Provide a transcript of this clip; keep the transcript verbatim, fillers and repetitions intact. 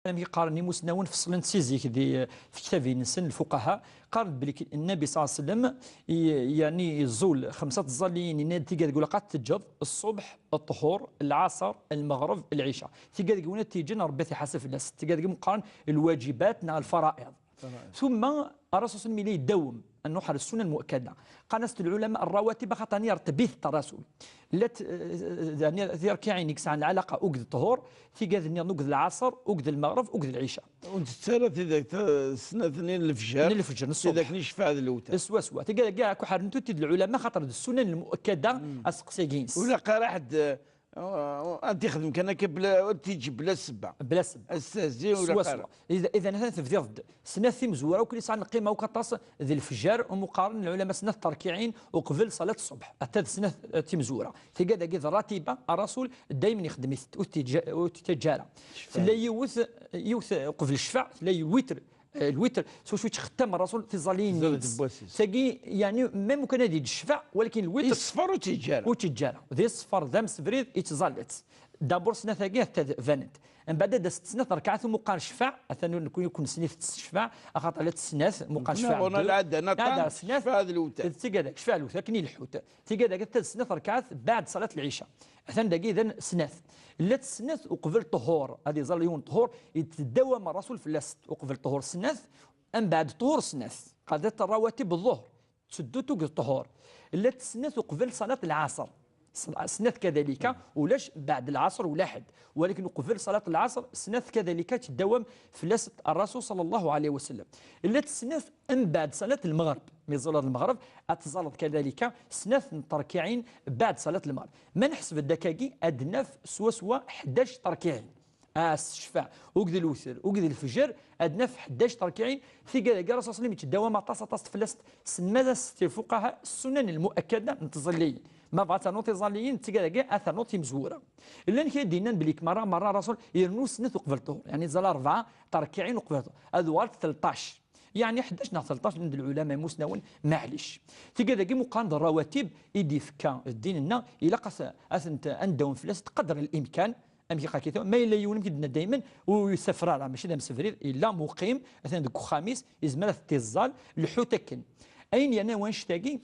Amek i qqaren imusnawen, feṣlen-t si zik di tektabin-nsen lfuqaha, qqaren-d belli Nnabi ṣalla Llahu ɛalayhi wa sallam, i-, yeɛni iẓul xemsa tẓalliyin, yenna-d tigad deg ulaqat teǧǧeḍ, ṣṣubḥ, ṭṭhur, lɛaṣer, lmeɣreb, lɛica. Tigad deg win ad t-yeǧǧen, Ṛebbi ad t-iḥaseb fell-as. Tigad deg i meqqaren lwaǧibat neɣ lfara'iḍ. Tumma, Ṛṛasul ṣalla Llahu ɛalayhi wa sallam yella idawem ad nruḥ ar ssunan muakkada. Qqaren-as-d lɛulama ṛṛawatib, axaṭer yerteb-it Ṛṛasul. Llant, eh, yeɛni, tirkiɛin i yesɛan lɛalaqa akked ṭṭhur, tigad-nniḍen akked lɛaṣer, akked lmeɣreb, akked lɛica. Ur ntett ara tidak ta-, snat-nni n lefjer. N lefjer, n ṣṣubḥ. Tidak n ccfaɛ d lewtar. Swaswa. Tigad-agi akk ḥerrent-tent-id lɛulama, xaṭer d ssunan lmuakkada, aseqsi-agi-ines. Ur ilaq ara ḥedd, eh, ad t-ixdem kan akka bla, ad t-yeǧǧ bla ssebba. Bla ssebba. Ad s-tehzi, ur ilaq ara. Swaswa. Ida-, idan atan tebdiḍ-d snat timezwura akk yesɛan lqima akk aṭas, d lefjer, umi qqaren lɛulama snat terkiɛin uqbel ṣalat ṣṣubḥ. Atta d snat, eh, timezwura. Tigad-agi d ratiba, Ṛṛasul daymen ixdem-it, ur t-yeǧǧa-, ur t-yettaǧǧa ara. Tella yiwet, yiwet uqbel ccfaɛ, tella lwitr, eh, lwitr, s wacu yettxettam Ṛṛasul tiẓalliyin-ines. Tagi, yeɛni, même kan ad yeǧǧ ccfaɛ, walakin lwitr. Iṣfar ur t-yeǧǧa ara. Ur t-yeǧǧa ara. D iṣfar, d amsebrid, yettẓalla-tt. Dabur snat-agi atta d-, banent. Mbeɛd ad as-d snat rkaɛat umi qqaren ccfaɛ, atan ur nekni ur nesni ccfaɛ, axaṭer la tt-snat, umi qqaren ccfaɛ. Nekkni ɣur-neɣ lɛada, aṭṭan, lɛada snat, ccfaɛ d lewtar. D tigad-agi, ccfaɛ d lewtar, akken i leḥḥut. Tigad-agi atta d snat rkaɛat baɛd ṣalat lɛica. Atan dagi idan snat. Llant snat uqbel ṭṭhur, ad iẓall yiwen ṭṭhur, yettdawam Ṛṛasul fell-as uqbel ṭṭhur snat, mbeɛd ṭṭhur snat. Qadat ṛṛawatib ḍuhr. Tteddut akked ṭṭhur. Llant snat uqbel ṣalat lɛaṣer. Ṣ-, snat kadalika, ulac baɛd lɛaṣer ula ḥedd. Walakin uqbel ṣalat lɛaṣer, snat kadalika yettdawam fell-as Ṛṛasul ṣalla Llahu ɛalayhi wa sallam. Llant snat mbeɛd ṣalat lmeɣreb. Mi tẓalleḍ lmeɣreb, ad tẓalleḍ kadalika snat n terkiɛin baɛd ṣalat lmeɣreb. Ma neḥseb-d akkagi, ad naf swaswa ḥdac terkiɛin. Ah, s ccfaɛ, akked lewter, akked lefjer, ad naf ḥdac terkiɛin, tigad-agi Ṛṛasul ṣalla Llahu ɛalayhi wa sallam yettdawam aṭas, aṭas fell-as, semman-as lfuqaha ssunan lmuakkada n tẓalliyin. Ma bɣa ad ternuḍ tiẓalliyin, d tigad-agi ad ternuḍ timezwura. Llan kra i d-yennan belli merra, merra Ṛṛasul irennu snat uqbel ṭṭhur, yeɛni iẓalla rebɛa terkiɛin uqbel ṭṭhur, ad uɣalent tleṭṭac. Yeɛni ḥdac neɣ tleṭṭac, nnan-d lɛulama imusnawen, maɛlic. Tigad-agi umi qqaren d ṛṛawatib i d-ifka ddin-nneɣ, ilaq ad, ad tent, ad ndawem fell-as qadr l'imkan, amek i qqar-ak, ma yella yiwen, amek i d-nenna daymen, ur yesafar ara, mačči d amsebrid, yella muqim, atan deg uxxam-is, yezmer ad t-iẓẓal, lḥut akken. Ayen yerna wanect-agi,